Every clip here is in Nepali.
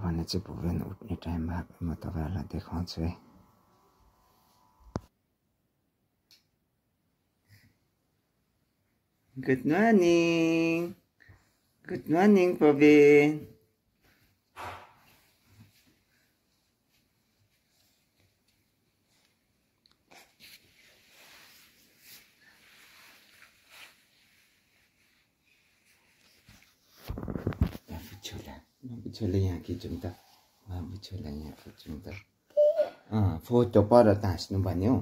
भने चाहिँ भुवन उठ्ने टाइम भएको म तपाईहरुलाई देखाउँछु है। Good morning. Good morning Bhuwan. बुझ्योले यहाँ खिचौँ त बुझ्योलाई यहाँ खिचौँ त फोटो पर तास्नु भन्यो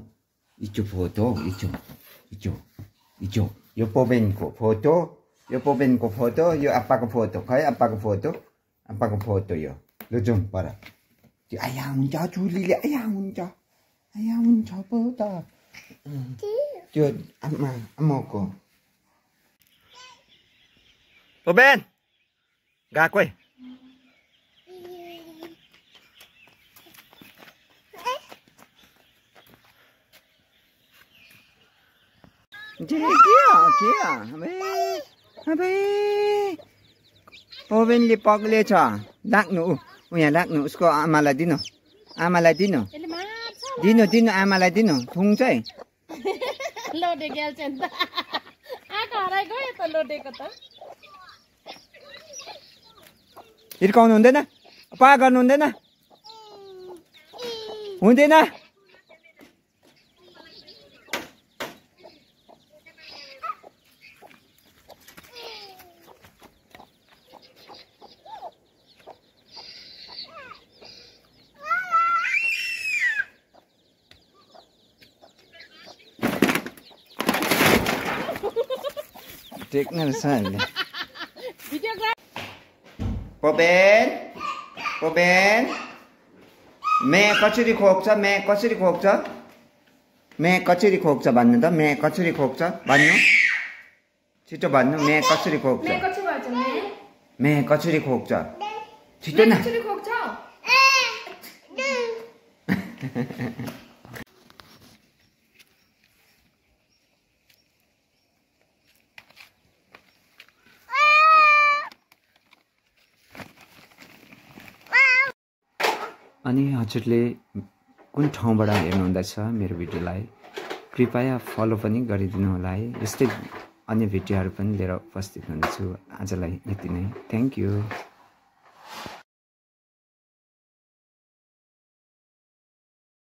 इचो फोटो इचो इचो इचो यो पोबेनको फोटो यो अप्पाको फोटो खै अप्पाको फोटो यो ल जाउँ पर त्यो आया हुन्छ चुलीले आया हुन्छ पो त त्यो आमाको पोबेन गएको है अबे पोबेनले पग्लेछ राख्नु यहाँ राख्नु उसको आमालाई दिनु आमालाई दिनु थुङ्छ है लोडे गेल्छ नि त आको हराइ गयो त लोडेको त हिर्काउनु हुँदैन पा गर्नु हुँदैन टेक्न रहेछ अहिले पोबेन मे कसरी खोक्छ भन्नु त मे कसरी खोक्छ भन्नु छिटो भन्नु मे कसरी खोक्छ छिटो न अनि हजुरले कुन ठाउँबाट हेर्नुहुँदैछ मेरो भिडियोलाई कृपया फलो पनि गरिदिनु होला है। यस्तै अन्य भिडियोहरू पनि लिएर उपस्थित हुनेछु। आजलाई यति नै। Thank you.